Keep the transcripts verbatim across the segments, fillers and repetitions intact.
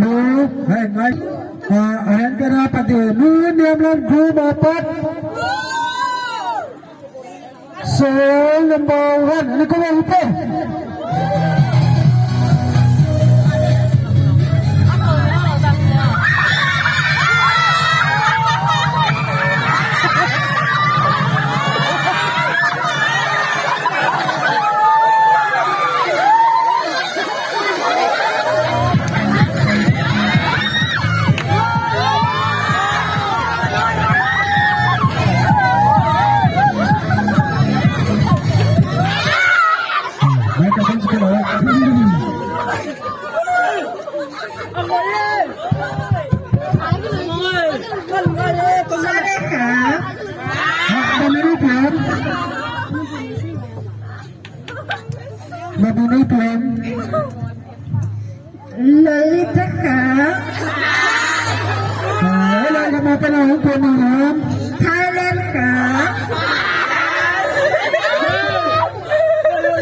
Nu, hai, ngai. Ah, ahen kena pati, nu, niam lam, gu, ma, pat. Serial number one. Ani ko ma ute. Mabini pian. Lolita ka. Ah, wala ka mapana hong ko na. Thailand ka.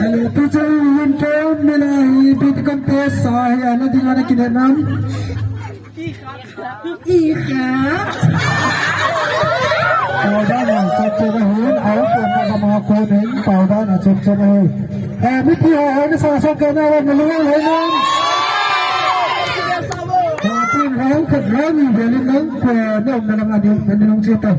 Hello, tu chang winter mila hi beauty contest sa hi ana ding ana kinem am. Iha. Pau dan a chop chop ahin, au pon na kama ko nen, pau dan a chop chop ahin. Eh, mipi ho, ho ni sa sa ka na, wa na luang ho na. Wa tin rau ka rau ni velin nang, ko na um na lang adi, na ni nung chita.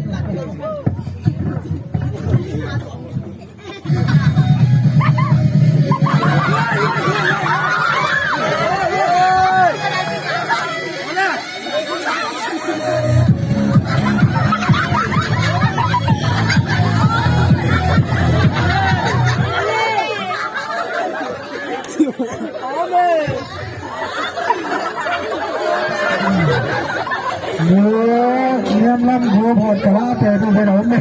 Niam lam gu bhot kala te du bhot om ne.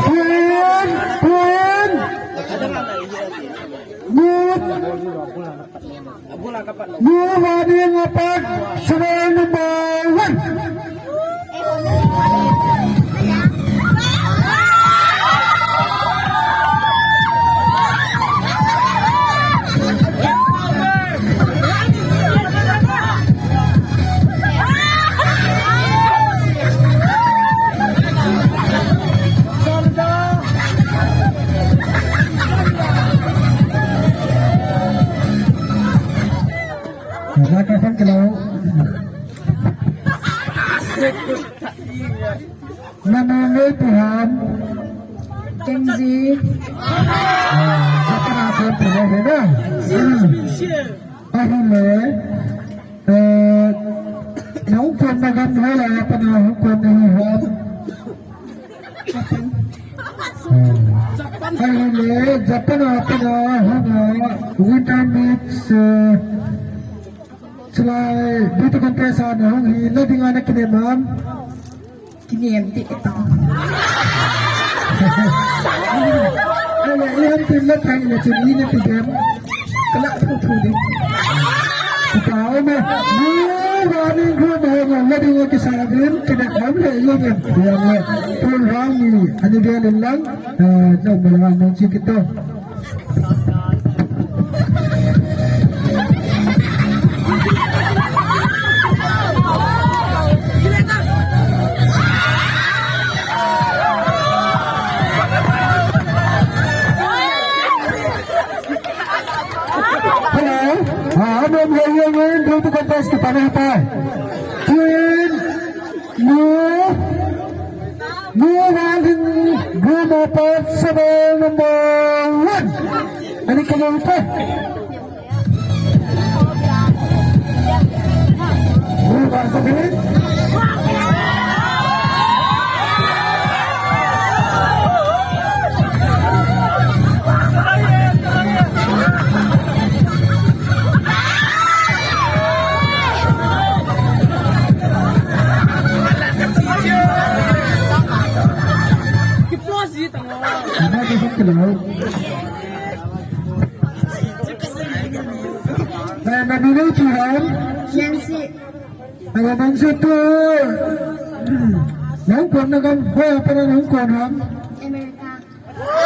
Pin, pin. Gu, gu bhot ni ngapat. Serial number one. Microphone kilo. Nanu ngei pi ham? Kenji. Ah, Japan a kon pi le he na. Hmm. Ahile, eh, nahung kon na gam ho la, Japan a hung kon na hi ham? Japan. Hmm. Ahile, Japan a kon na hung a, Winter Mix, eh, chulai, beauty contest a nahung hi, la ding a na kinem am? Kinem ti tang. Ala, ihan tin la thang ina chin ina ti dem. Kala thu thu di. Kita ome. Ni wa ni group ho na la ding ki sa din kina am le yo dem. Ya le. Pun rang ni ani dia lang. Eh, no malang nang chi kita. Hello. Ah, ano ang layong ngayon? Dito ka tayo sa panahon pa. Queen. Mu, mu walin, mu mapat sa number one. Ani ka mo pa? Mu ba sa bin? Nancy. Nancy tu. Nang kon na gam, hoya pa nang kon ham? America.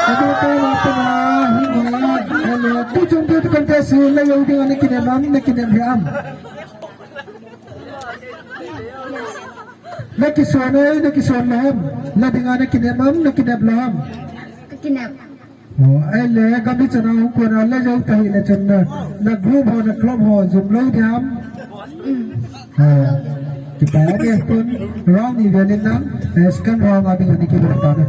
America na pa na, hi na, ano, tu chung tu contest hi, la yo ding ani kinem am, na kinem hi am. Na kison e, na kison lou ham? La dinga na kinep ham, na kinep lou ham? Ka kinep. Oh, ahile, gam ichan a hung kon a la jou ta hile chun na, na group ho, na club ho, jum lou ding ham? Mm. Ah, kipa a de tun, round ni vel in lang, eh, second round a ding a na kibol ta na.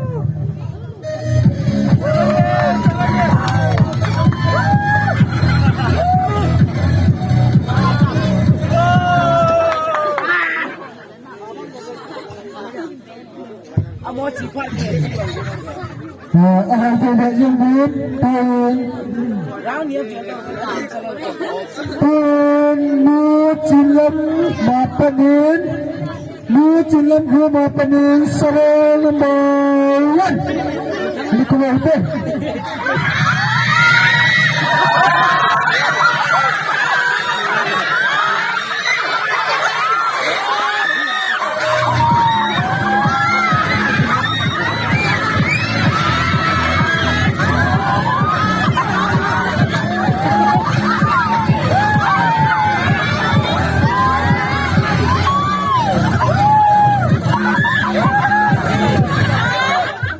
Ah, ah, tu le jing bin, pun. Pun, nu, chilam, ma panin. Nu, chilam, hu, ma panin, serial number one. Ni kuma ite.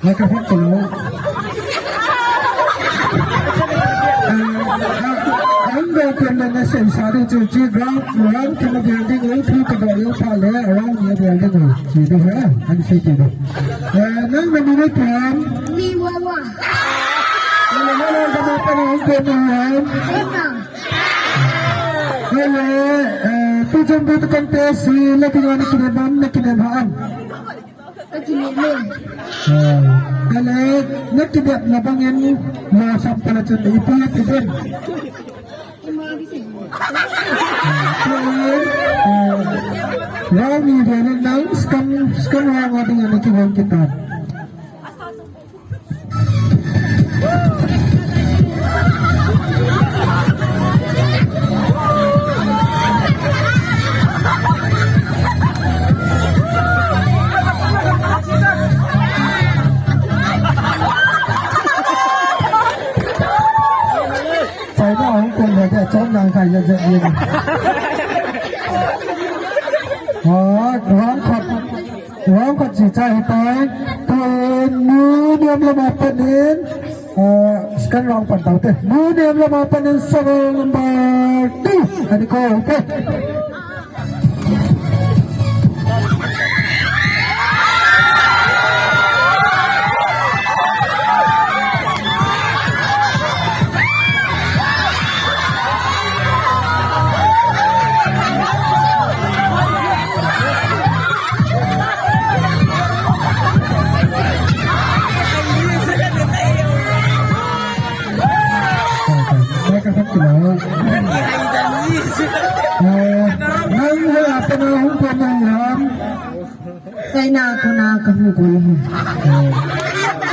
Microphone to. Ang go ko na na sen sa ding chu chi ground, ground kina building, ground two ka building pa le, ground ni building, chi ding ha, ang sei chi ding. Eh, nang na minute ham? Ni wa wa. Nang na na na pa na ang ko na ham? Ena. Hello, eh, tu jom tu kan te si, lagi ni kina bam, na kina bam. Ka kinep e. Ah, kale, na kinep na bang in, na sam pala chun ipi ti den. Ah, kale, ah, round ni vel in lang, second, second round a ding a na kibol kita. China Hong Kong le ke chom nang khai ya ya ya. Oh, round khat. Round khat chi cha hi tai. Tun nu niam lama panin, ah, second round pan tau te. Nu niam lama panin serial number two. Ani ko te.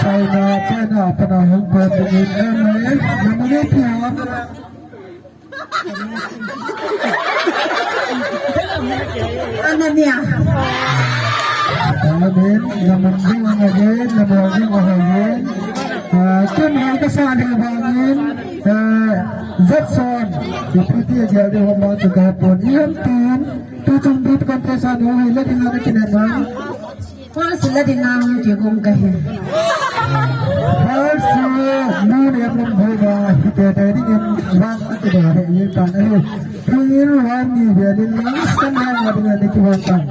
China, China, China, China, Anania. Amen. Naman din ang again, naman din ang again. Ah, ken hai ka sa ni bangin, ah, Jetson. Ipiti agya de ho ma tu kahapon. Iyan tin, tu chumbi tu kan tesa no, ila din na kinema. First la dinga hung kigong kahi. First, nu niam lam bhoma, hite te dingin vang kida he yin tan ahi. Tuin vang ni velin lang, second round a dinga ni kivang tan.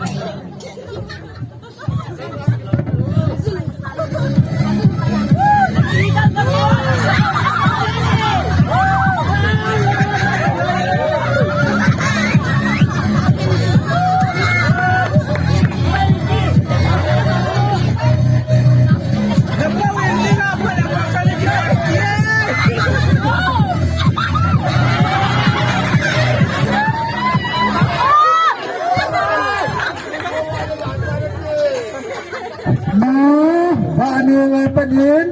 Mu, ba ni ngai panin.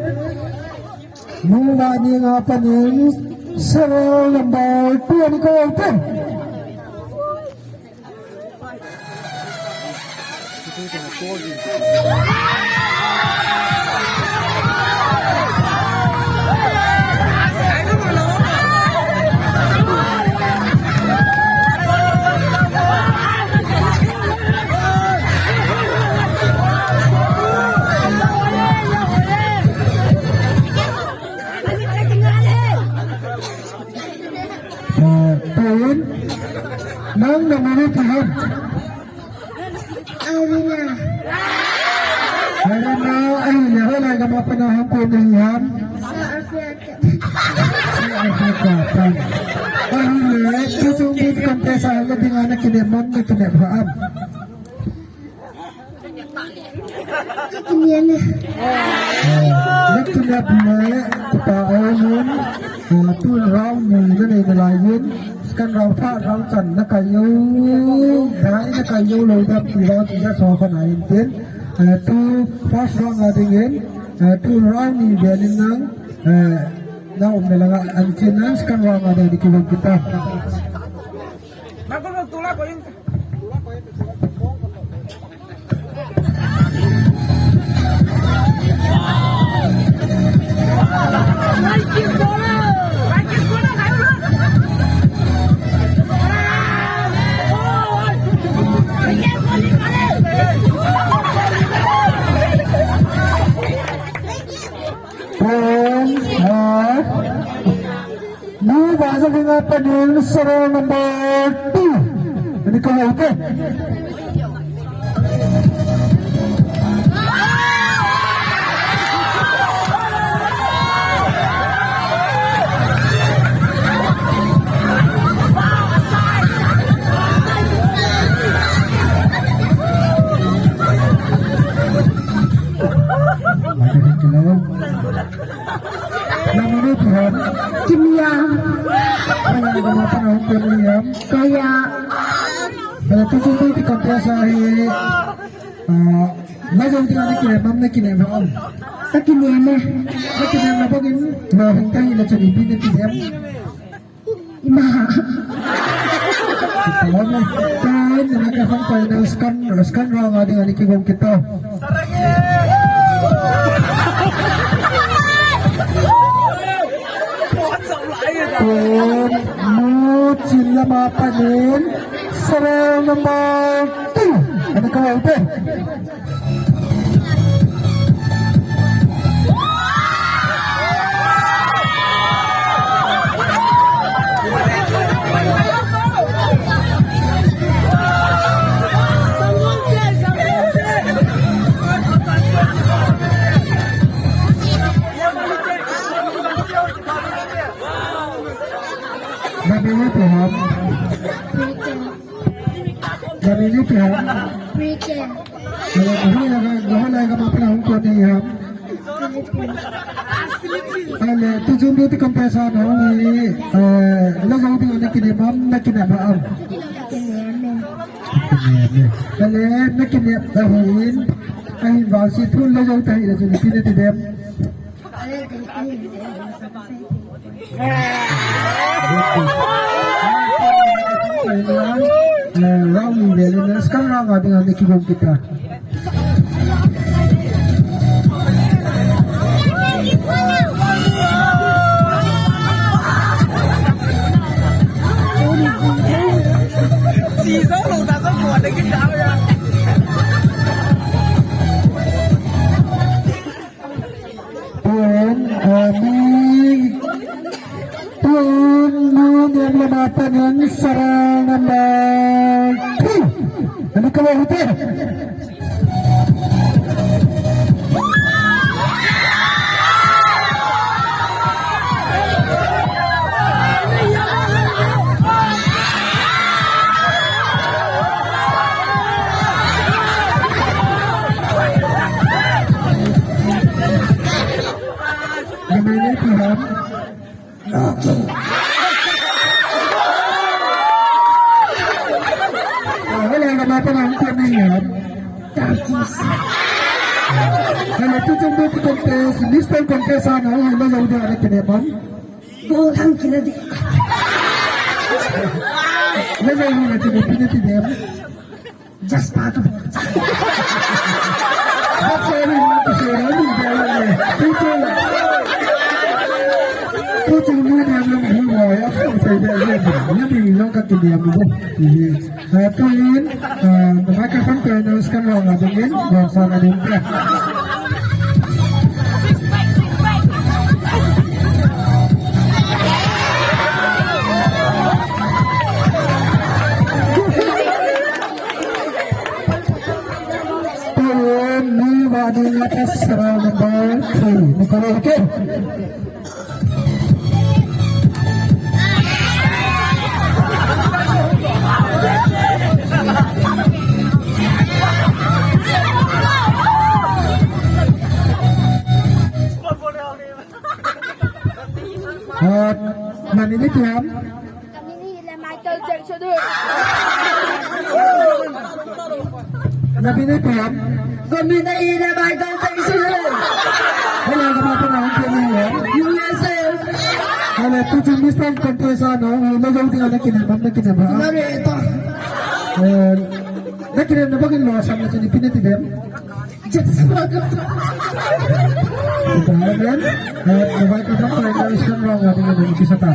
Mu, ba ni ngai panin. Serial number two ni ko pen. Nang na minu ti ham? Arina. Arina, ahile hoilai gam a pat na hung kon nahi ham? South Africa. South Africa pan. Ahile, tuchung bit contest a hile dinga na kinep man, na kinep ham? Kinep e. Na kinep le, pa amun, tun round ni na nei nalai in, second round, third round chan na kai jou, dai na kai jou lou dam ti round ti na so kha na in tin. Eh, tu first round a dingin, eh, tu round ni vel in nang, eh, na um na langa an chin nang second round a ding kibang kita. Pon, ha. Ni ba sa dinga panin serial number two. Ani ka hote. Namunu Puram. Kimia. Kaya nama panahon ko niya. Kaya. Kaya tutu ti contest ahi. Ah, na jong ti na kine mam na kine mam. Sa kine me. Na kine me bagin. Mo hingkai na chuni bi na kine. Ima. Ito na. Tan, na ka hang pa na scan, scan round a ding ani kigong kita. Pon, mu, chin lama panin, serial number two. Ani ka ute. Babi ni Tuhan. Gari ni pia. Pretend. Gari ni pia, gari ni pia, gari ni pia, gari ni pia. Ale, tu jumbi tu competition ho ni, eh, la jong ding na kine mam, na kine mam. Ale, na kine ahin, ahin ba si tu la jong tahi la jong kine ti dem. Round ni le le sekarang ada dengan Nicky Bom kita. Tuan, eh, mi, tuan, mi, ni ang lamatan ng serial number three. Ano ka ba, hotel? Namanya Tuhan. Okay. Ah, wala na ba pa ng kuya niya? Tapos. Ano, tutumbok contest, Mister Contest, ano, ano, ano, ano, ano, ano, ano, Bolang kina di. Nasa yung na tinipin na tinem. Just pa to. That's all you want to say. Ano yung gaya niya? Thank you. Puto mo na yung buhay. Ako sa iba yun. Yan yung ilang katulad mo. Yes. Tuin, eh, microphone ko na uskan mo nga dingin, bangsa na din ka. Serial number three. Nikolai Ken. Nani ni piam? Kami ni ile Michael Jackson. Nani ni piam? Kami ni ile Michael Jackson. Hala, kama pa na ang kami ni. U S A. Hala, tu chun Mister Contest ano, hala, yung tingnan na kinabang na kinabang. Nareta. Eh, na kinabang lo sa mga pinatibem. Just welcome. Ito naman, eh, mobile ko sa final scan round natin na dun, isa pa.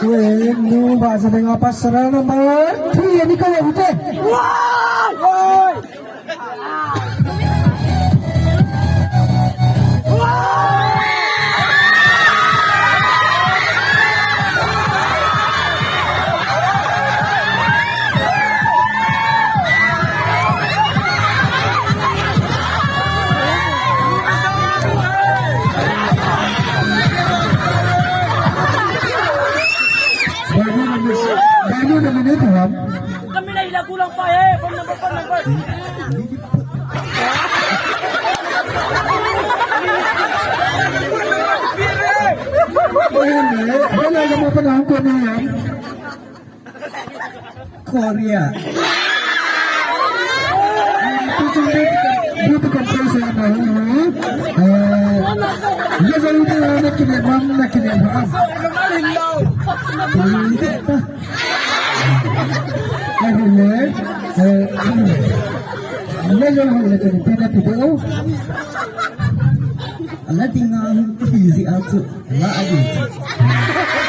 Uy, nu ba sa mga pasara na ba? Uy, hindi ka lang ito. Wow! Baru na minute, ha? Kami na hila kulang pa eh. Phone number, phone number. Wala ka mo pa na ang kuha niya. Korea. Buti ka pa sa ano, ha? Eh, ya sa ito na kinabang na kinabang. Hindi pa. Ahile, eh, ano, ano yung huli ko ni Pina Pido? Ala, tingnan ko, busy ako. Ala, adi.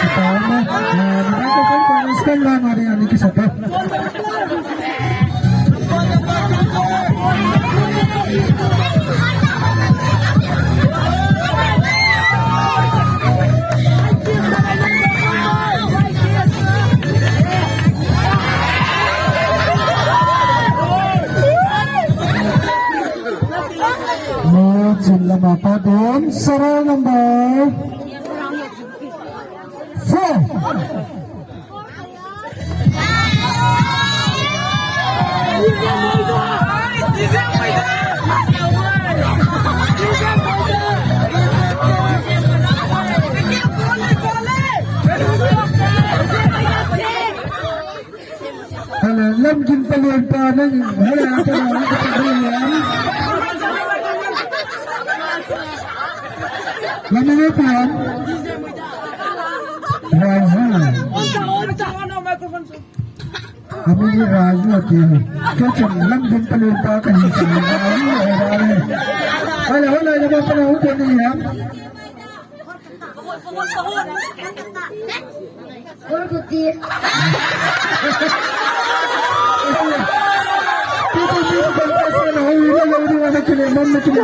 Ito na, eh, nakakasal ko, scan lang, ari, ani, kisa pa. Mo chin lama pa dun, serial number four. Hello, Lamgin Palen pa nang, hello, hello, hello. Lamgin Palen. Raju. Kami ni Raju ati. Kacang Lamgin Palen pa kan. Hello, hello, hello, hello, hello. Hello, Kuti. Kita ni bukan pasal, oh, ini yang dia nak kena, mana kena.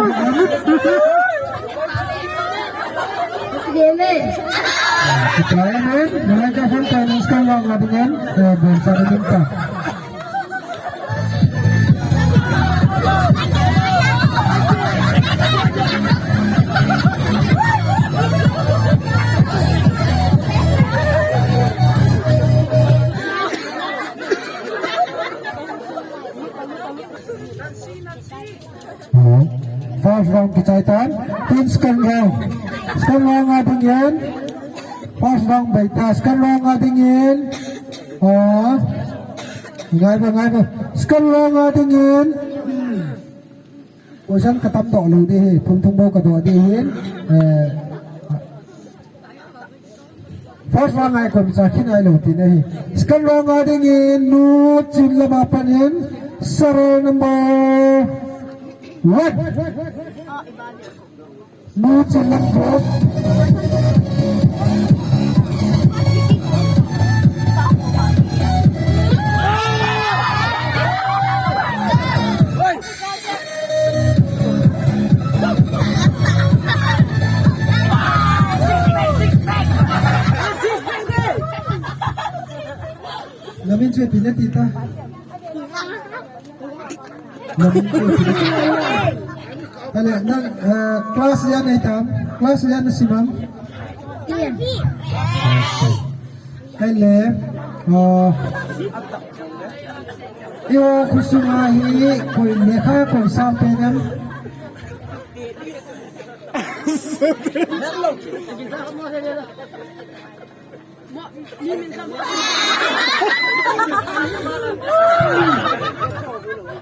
Kena, men. Kita, men, mereka pun tak nak sekarang dengan, eh, bangsa kita. First round kichai tan, tin second round. Second round a dingin, first round baita, second round a dingin, ah, ngai ba, ngai ba. Second round a dingin, question katam doh lou ding ahi, thum thum bou kadoh ding ahi, eh, First round a kon cha khin ahilou tina ahi. Second round a dingin Nu Chinlam apat in serial number one. Nu Chinlam group. Pi nati ta. Lam ko pi nati. Ale, nang, eh, class ijat nahi tam? Class ijat nasim ham? Ale, eh, eiho khosunga hi koi lekha koi sang pen ham?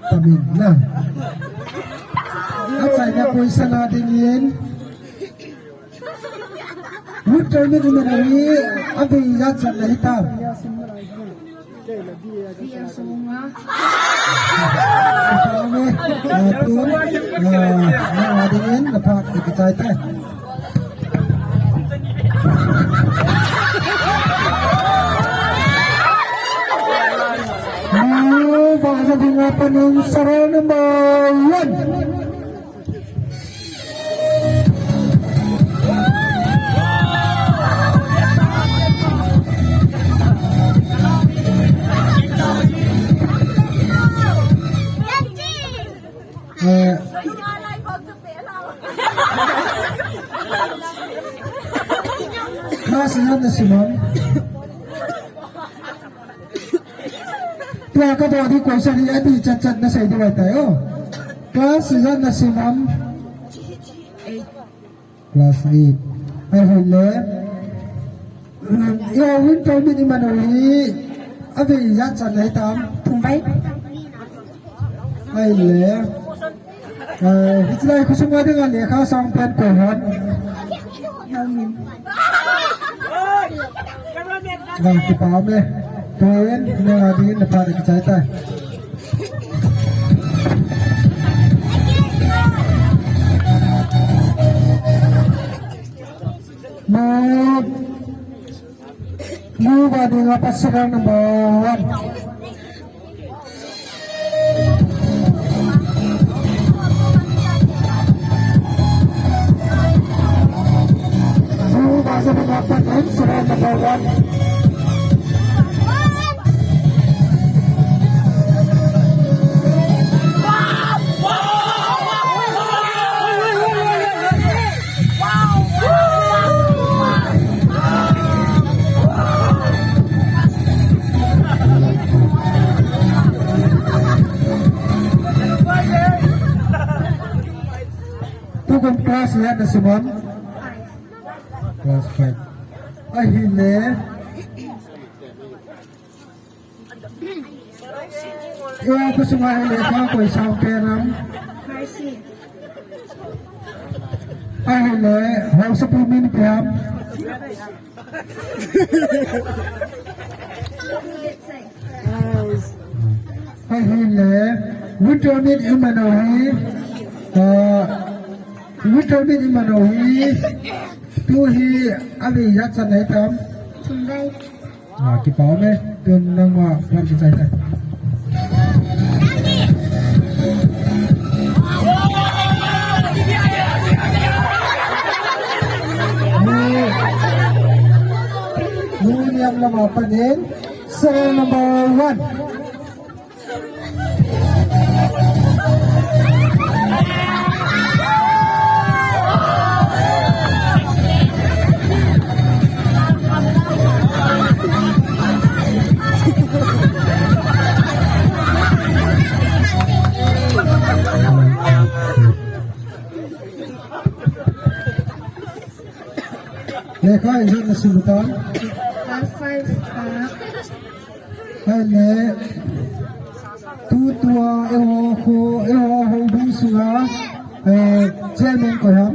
Tamin na. Achaina question a dingin. Winter meet iman ahi, abei ijat chan nahi tam? Kipah ume, ah, tun, ah, nang a dingin, naphat kichai tai. Mu, bangsa dinga panin serial number one. Eh, class ijat nasim ham? Tua kabol ding question hi adih chat chat nasei diu ahitai o. Class ijat nasim ham? Class eight. Ahile, mm, eiho winter meet iman u hi abei ijat chan nahi tam? Thumvei. Ahile, eh, hiche lai khosunga dinga lekha sang pen koi ham? Vang, kipah ume. Tun, nang a dingin naphat kichai tai. Mu, mu ba ding apa serial number one. Mu ba ding apa serial number one. Tukum class ijat nasim ham? Class five. Ahile. Eiho khosunga hi lekha koi sang pen ham? Ahile, haosapu min ipi ham? Ahile, winter meet iman u hi, ah, winter meet iman u hi, tu hi abei ijat chan nahi tam? Thumvei. Ah, kipah ume, tun nangma phat kichai tai. Mu, mu niam lama panin, serial number one. Lekha ijat nasim u tam? Class five, sir. Ahile, tutua, eiho kho, eiho houbung sunga, eh, chairman koi ham?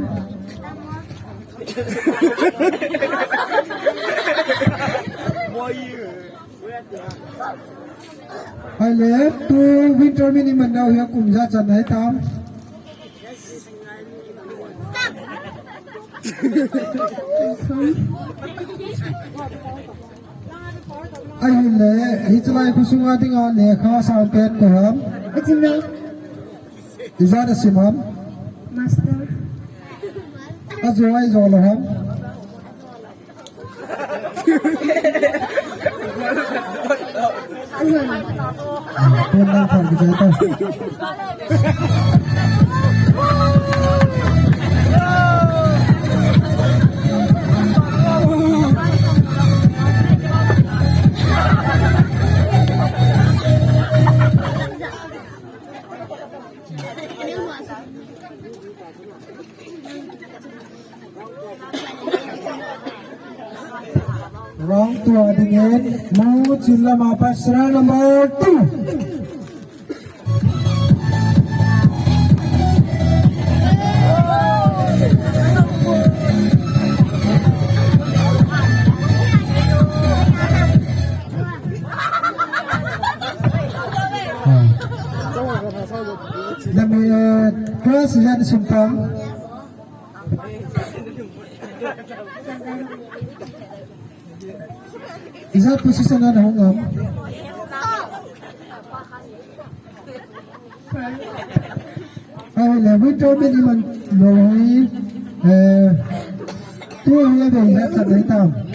Ahile, tu winter meet iman nau hi akum ijat chan nahi tam? Ahile, hiche lai khosunga dinga lekha sang pen koi ham? Ijat nasim ham? Master. Ajo a ijo lou ham? Pon lang phan kisa ta. Round two a dingin, Muchin lama pat, serial number two. Lami, eh, class yan sumpang. Ijat position a na hung am? Ahile, winter min iman lou hi, eh, tu hi a ve ijat khat nei tam.